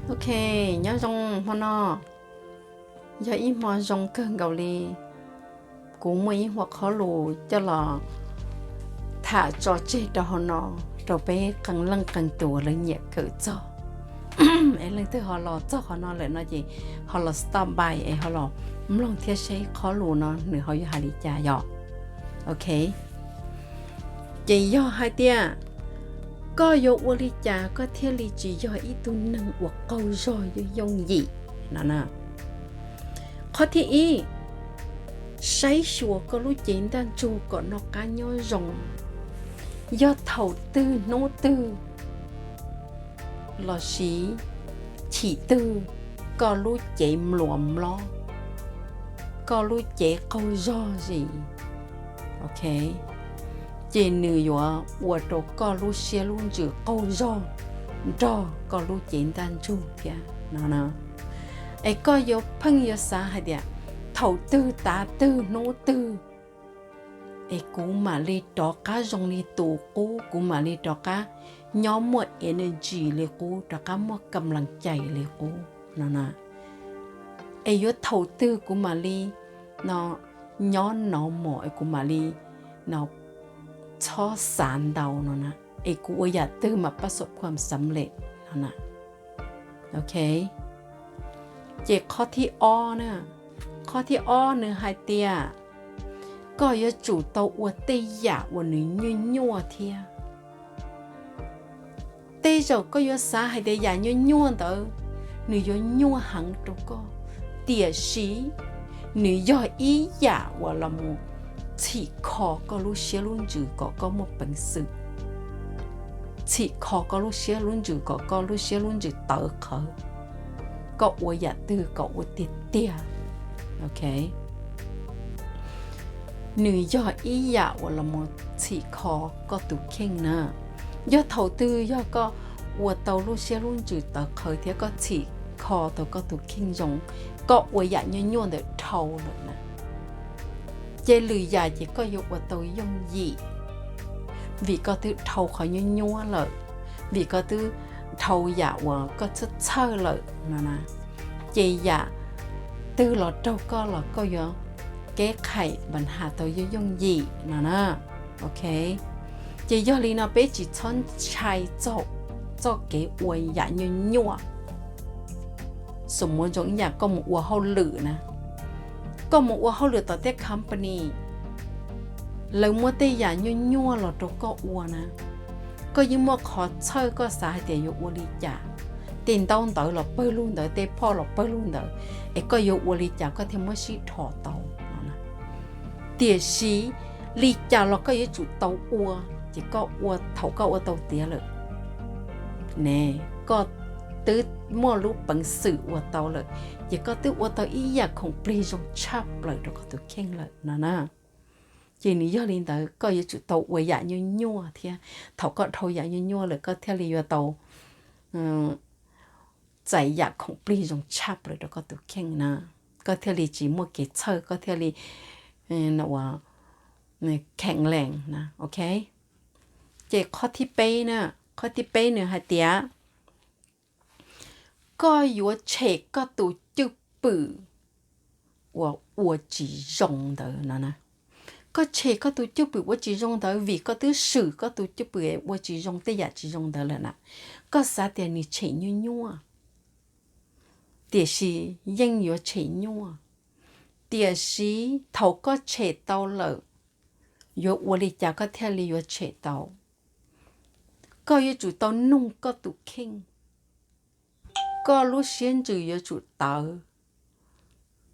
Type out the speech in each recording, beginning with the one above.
Ok, nyob zoo hmo no, yog ib hmo zoo kawg nkaus li. Kuv muaj ib huam qhob lus coj los tham tso tseg rau hauv no, rau peb qee leej qee tus lawv nyiam kawm txog. Es leej twg ho los txog qhov no lawm no ces ho los stop by es ho los mloog thiab seb qhob lus no nws ho yuav hais li cas yom. Ok, ces yog hais tias koj yuav ua li cas koj thiaj li tsis yog ib tug neeg uas qaug zog yooj yooj yim no na. Qhov thib ib, saib xyuas koj lub cev ntaj ntsug kom noj qab nyob zoo. Yog thaum twg hnub twg lossis chim twg koj lub cev mluas mlob, koj lub cev qaug zog zis, ok, ces nws yuav ua rau koj lub siab lub ntsws qaug zog nrog koj lub cev ntaj ntsug thiab no. Es koj yuav pheej yuav xav hais tias thaum twg tav twg hnub twg es kuv mam li rov qab zoo li tus qub, kuv mam li rov qab nyob muaj energy li qub, rov qab muaj kam lees cais li qub no na. Es yuav thaum twg kuv mam li no nyob normal es kuv mam li no txhob xav ntau no na, es kuv ua yam twg mam pab xom khuam xav lem no na. Ok, ces qhov thib ob na, qhov thib ob nws hais tias koj yuav tsum tau ua tej yam uas nws nyuaj nyuaj thiab. Tej zaum koj yuav xav hais tias yam nyuaj nyuaj ntawd nws yuav nyuaj heev rau koj, tiam sis nws yog ib yam uas los mus txhim kho koj lub siab lub ntsws kom koj muaj peev xwm, txhim kho koj lub siab lub ntsws kom koj lub siab lub ntsws tawv qhawv, koj ua yam twg kom ua tiag tiag. Ok, nws yog ib yam uas los mus txhim kho koj tus kheej na. Yog thaum twg yog koj ua tau lub siab lub ntsws tawv qhawv thiab koj txhim kho tau koj tus kheej zoo, koj ua yam nyuaj nyuaj ntawd dhau lawm na, ces lwm yam ces koj yuav ua tau yooj yim, vim koj twb dhau qhov nyuaj nyuaj lawm, vim koj twb dhau yam uas koj txhawj txhawj lawm no na. Ces yam twg los raug koj los koj yuav keb qhaim npa nhas tau yooj yooj yim no na. Ok, ces yog li no peb tsis txhob ntshai txog txoj kev ua yam nyuaj nyuaj. Xom muav zoo ib yam koj mus ua hauj lwm na, koj mus ua hauj lwm tom tej company, lawv muab tej yam nyuaj nyuaj los rau koj ua na, koj yeej muaj qhov txhawj koj xav hais tias yuav ua li cas. Tej ntaub ntawv los pawg lug ntawd, tej phoj los pawg lug ntawd, es koj yuav ua li cas koj thiaj muab sib dhos tau no na. Tiam sis li cas los koj yuav tsum tau ua, ces koj ua, thaum koj ua tau tiav lawm ne, koj twb muaj lub peev xwm ua tau lawm, ces koj twb ua tau ib yam khoom plig zoo tshaj plaws rau koj tus kheej lawm no na. Ces nws yog li ntawd koj yuav tsum tau ua yam nyuaj nyuaj thiab. Thaum koj dhau yam nyuaj nyuaj lawm koj thiaj li yuav tau txais yam khoom plig zoo tshaj plaws rau koj tus kheej na. Koj thiaj li tsis muaj kev txhawj, koj thiaj li ua kheev lees na. Ok, ces qhov thib peb na, qhov thib peb nws hais tias koj yuav tshem koj tus cwj pwm uas ua tsis zoo ntawd no na. Koj tshem koj tus cwj pwm ua tsis zoo ntawd vim koj twb swm koj tus cwj pwm ua tsis zoo tej yam tsis zoo ntawd lawm na. Koj xav tias nws tshem nyuaj nyuaj, tiam sis yeej yuav tshem nyuaj. Tiam sis thaum koj tshem tau lawm, yuav ua li cas koj thiaj li yuav tshem tau? Koj yuav tsum tau nug koj tus kheej. Koj lub siab ntsws yuav tsum tawv,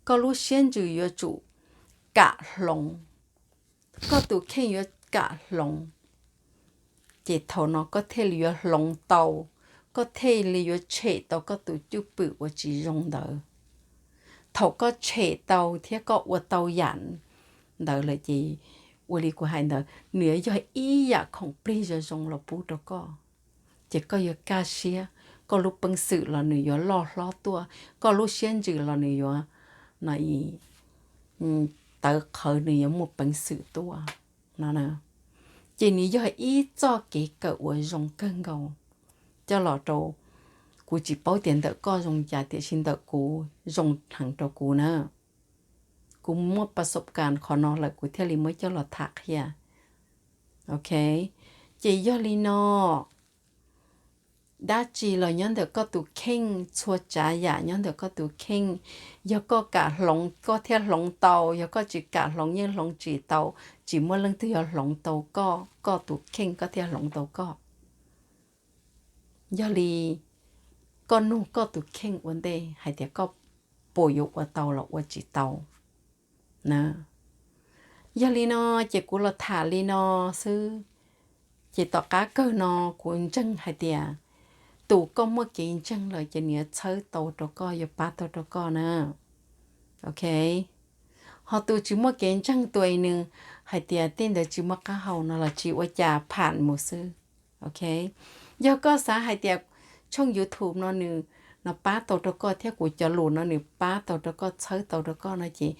koj lub siab ntsws yuav tsum kam hloov, koj tus kheej yuav kam hloov. Ces thaum no koj thiaj li yuav hloov tau, koj thiaj li yuav tshem tau koj tus cwj pwm uas tsis zoo ntawd. Thaum koj tshem tau thiab koj ua tau yam ntawd lawm ces ua li kuv hais ntawd, nws yog ib yam khoom plig zoo zoo los pub rau koj. Ces koj yuav kaj siab, koj lub peev xwm los nws yuav loj hlob tuaj, koj lub siab ntsws los nws yuav no tawv qhawv, nws yuav muaj peev xwm tuaj no. Ces nws yog ib txoj kev kawm uas zoo kawg nkaus coj los rau Kuv tsis paub tias ntawm koj zoo cas tiam sis ntawm kuv zoo heev rau kuv na. Kuv muaj pas sob kas qhov no lawm kuv thiaj li muab coj los tham qhia. Ok, ces yog li no, dab tsi los nyob ntawm koj tus kheej, txhua tsav yam nyob ntawm koj tus kheej. Yog koj kam hloov koj thiaj hloov tau, yog koj tsis kam hloov yeej hloov tsis tau. Tsis muaj leej twg yuav hloov tau koj, koj tus kheej koj thiaj hloov tau koj. Yog li koj nug koj tus kheej ua ntej hais tias koj puas yuav ua tau los ua tsis tau na. Yog li no ces kuv los tham li no xwb. Ces tom qab kawg no kuv ntseeg hais tias tus koj muaj kev ntseeg lawm ces nws yuav txhawb tau rau koj, yuav pab tau rau koj na. Ok, ho tus tsis muaj kev ntseeg tus es nws hais tias tej ntawd tsis muaj qab hau no los tsis ua cas, pham mus xwb. Ok, yog koj xav hais tias tshooj YouTube no nws no pab tau rau koj thiab kuv cov lus no nws pab tau rau koj, txhawb tau rau koj no ces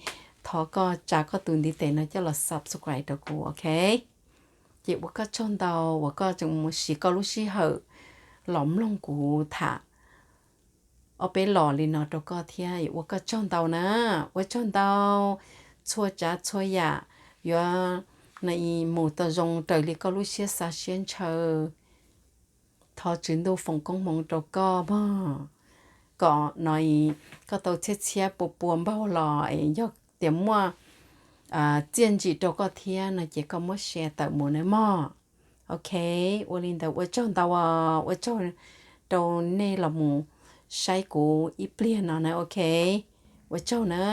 thov koj tsa koj tus ntiv tes no coj los subscribe rau kuv, ok. Ces ua koj tsaug ntau uas koj tseem mus siv koj lub sij hawm los mloog kuv tham ob peb los li no rau koj thiab, ua koj tsaug ntau na. Ua tsaug ntau. Txhua tsav txhua yam yuav mus tau zoo raws li koj lub siab xav siab ntshaw. Thov Tswv Ntuj foom koob hmoov rau koj mog, kom no koj tau txhiab txhiab pua pua npaug los es yog tias muaj txiaj ntsim rau koj thiab no ces koj muab share tawm mus na mog. Ok, ua li ntawd ua tsaug ntau, ua tsaug rau nej los mus saib kuv ib pliag no na. Ok, ua tsaug na.